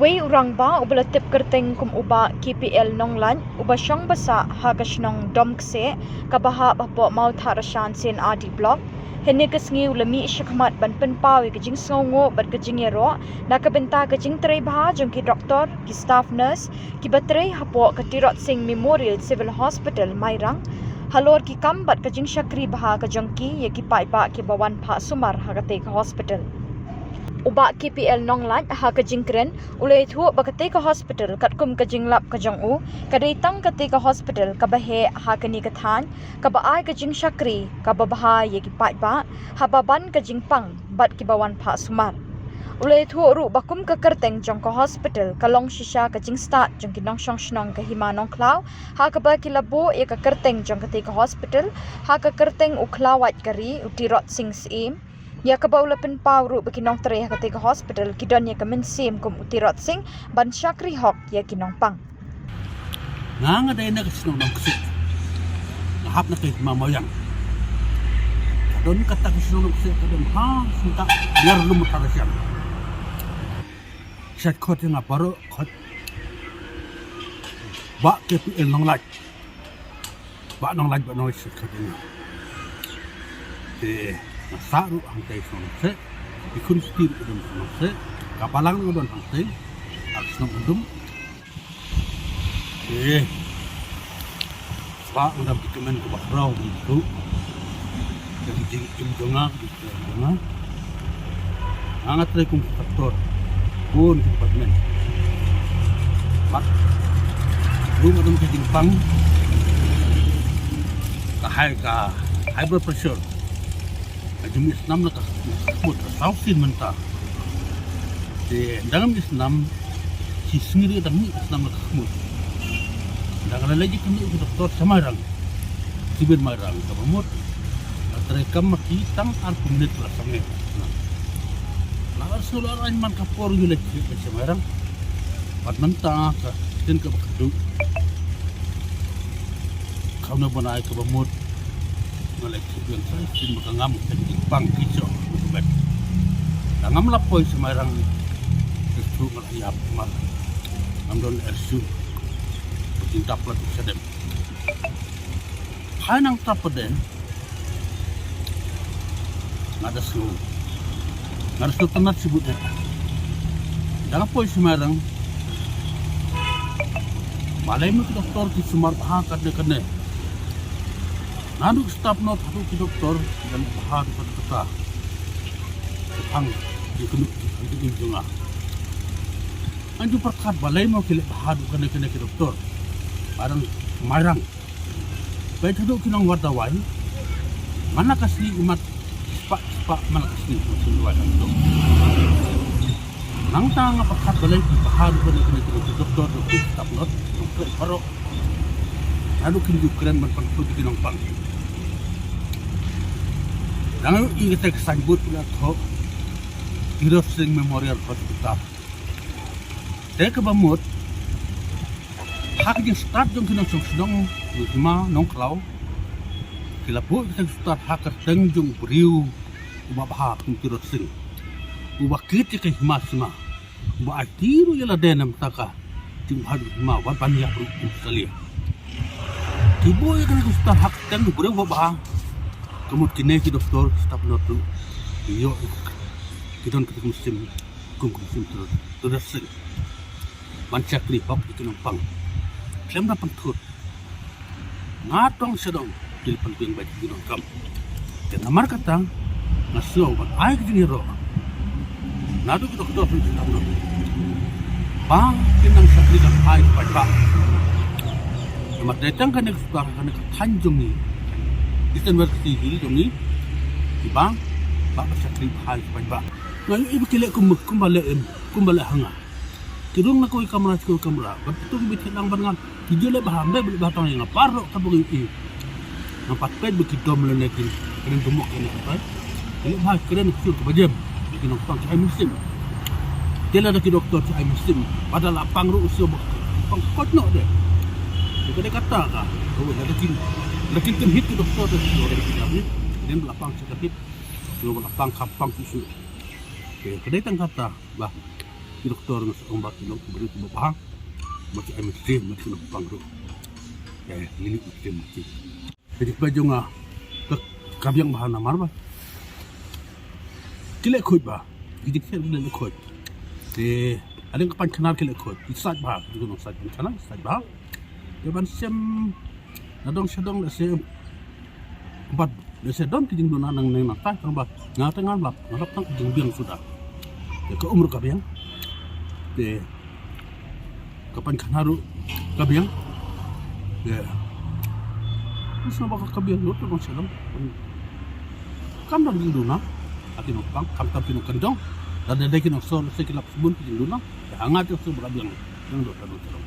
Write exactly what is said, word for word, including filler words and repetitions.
Ei u rangbah uba la tip kyrteng kum u Bah K P L Nonglait, uba shong basah ha ka shnong Domkseh, kaba hap hapoh Mawthadraishan C&RD Block, hynne ka sngi u la mih shakhmat ban pynpaw ïa ka jingsngewnguh bad ka jingïaroh na ka bynta ka jingtrei bha jong ki doktor, ki staff nurse, kiba trei hapoh ka Tirot Sing Memorial Civil Hospital, Mairang, halor ki kam bad ka jingshakri bha ka jong ki ïa ki paidbah kiba wan phah sumar ha katei ka hospital. U Bah K P L Nonglait ha ka jingkren u la ïathuh ba katei ka hospital katkum ka jinglap ka jong u, ka dei tang katei ka hospital kaba heh ha kane ka thaiñ, kaba ai ka jingshakri kaba bha ïa ki paidbah haba ban ka jingpang bad kiba wan phah sumar. U la ïathuh ruh ba kum ka kyrteng jong ka hospital ka long shisha ka jingstad jong ki nongshong shnong ka Hima Nongkhlaw, ha kaba ki la buh ïa ka kyrteng jong katei ka hospital ha ka kyrteng u khlawait ka ri, u Tirot Sing Syiem, ïa kaba u la pynpaw ruh ba ki nongtrei ha katei ka hospital ki don ïa ka mynsiem kum u Tirot Sing ban shakri hok ïa ki nongpang. Nga, nga dei na ka shnong Domkseh. Nga hap na ka Hima Mawiang. Ka don kata ka shnong Domkseh, ka don ha, sngewthuh, biar lum ta rashan. Shat khot nga baroh khot Bah K P L Nonglait. Bah Nonglait, Bah Nonglait, shat khot nga. Te nga sah ruh hangtei shnong Domkseh. Ki khun kti ruh don shnong Domkseh. Ka balang ruh don hangtei. Ka shnong Umdum. Eh. Ba u dang kmen ka ba khraw di tu. Ka jingim jong nga, ka jingim jong nga. Nga, nga trei kum ka doktor. Bun ka department. Ba. Lu nga dang ka jingpang. Ka high, ka high blood pressure. Ka jingmih snam la ka khmut, ka saw sien mynta. Te dang mih snam shi sngi, dang mih snam la ka khmut. Dang la leit jingkynnoh ki doktor sha Mairang, shibit Mairang, kaba mut nga trei kam ma ki tang arphew minit la sangeh. La ar sngew la ar aiñ man ka por ïa leit sha Mairang. Bad mynta ka ktien kaba khatduh, khamna bnai kaba mut nga leit sha biang sa shisien ma ka ngam ka jingpang ki shu bad. Da ngam la poi sha Mairang, te shu nga la ïap mar ngam don er shu. Ka jingtap la tu shadem. Phai nang tap pade. Nga da sngew, nga da sngew tynnat shibun eh. Da nga poi sha Mairang, balei mo ki doktor ki sumar bha katne katne. Naduh ki staff nurse haduh ki doktor ki leh bha haduh katta katta. Ki pang, ki kynnoh, ki kynnoh jong nga. Ngan ju pyrkhat balei mo ki leh bha haduh katne katne ki doktor. Ba dang Mairang. Peit haduh ki nongwad dawai. Man la ka sngi imat spah spah, man la ka sngi imat spah spah dawai haduh. Nangta nga pyrkhat balei ki bha haduh katne katne ki doktor, ki staff nurse, ki doktor baroh. Haduh kin ju kren ban pynkhot ïa ki nongpang. Dang ïohi ïa kata ka signboard ba la thoh Tirot Sing Memorial Hospital. Te kaba mut, ha ka jingstad jong ki nongshong shnong Hima Nongkhlaw, ki la buh ka jingstad ha ka kyrteng jong u briew uba bha kum u Tirot Sing, uba kit ïa ka hima sima, uba aiti ruh ïa lade na ka bynta ka jingbha jong ka hima, wat ban ïap ruh kum u Salia. Ki buh ïa ka jingstad ha ka kyrteng jong u briew uba bha. Ka mut kine ki doktor, ki staff nurse ruh, ki ïoh, ki don ka mynsiem kum ka mynsiem u Tirot Sing ban shakri hok ïa ki nongpang. Khlem da pynthut, nga tong sha dong, ki la pynbiang beit ki nongkam. Te namar kata nga sngew ban ai ka jingïaroh naduh ki doktor, ki staff nurse, ba kin nang shakri da bha ïa ki paidbah. Namar dei tang kane ka sorkar, kane ka thaiñ jong ngi, Eastern West Khasi Hills jong ngi, kiba, ba, ba shakri bha ïa ki paidbah. Nga ïohi ba ki leh kum, kumba leh em, kumba leh ha nga. Ki rung na kawei kamra sha kawei kamra, bad kito kiba thied lang bad nga, ki ju leh bha, ym dei ba leh bha tang ïa nga, baroh kaba nga ïohi. Nga pat peit ba ki dom lane ki, kren dum mok kane ka peit. Ki leh bha, kren ki sur kaba jem. Ki nongpang ki ai mynsiem. Te lada ki doktor ki ai mynsiem, bad da la pang ruh u shu ba pang koit noh de. Te ka dei kata ka, oh, lada kin, lada kin kin hit ki doktor de, ki doktor de ki ai, kin la pang shu ka hit, ki la pang kam pang ki shu. Te ka dei tang kata ba ki doktor nga sa ong ba ki long ki briew kiba bha. Ba ki ai mynsiem, ba ki nongpang ruh. Ïa, ïa, ïa, ïa, ïa. Ka jingpeit jong nga ka, ka biang bha namar ba ki leh khuid bha. Ki jingkhet ki leh khuid. Te hadien ka Painkhanar ki leh khuid. Ki sait bha, ki nongsaid Painkhanar ki sait bha. Te ban shem na dong sha dong lehse, bad lehse don ki jingduna nangne nangtai, tang ba nga te ngan lap, ngan lap tang ka jingbiang suda. Te ka um ruh ka biang. Te ka Painkhanar ruh ka biang. Te sngewbha ka biang lut ka dong sha dong. Kam don jingduna ha ki nongpang, khamtam ki nongkyndong. Lada dei ki nongsor, lehse ki lap sbun ki jingduna. Te ha nga te sngewbha ka biang. Biang lut ka dong sha dong.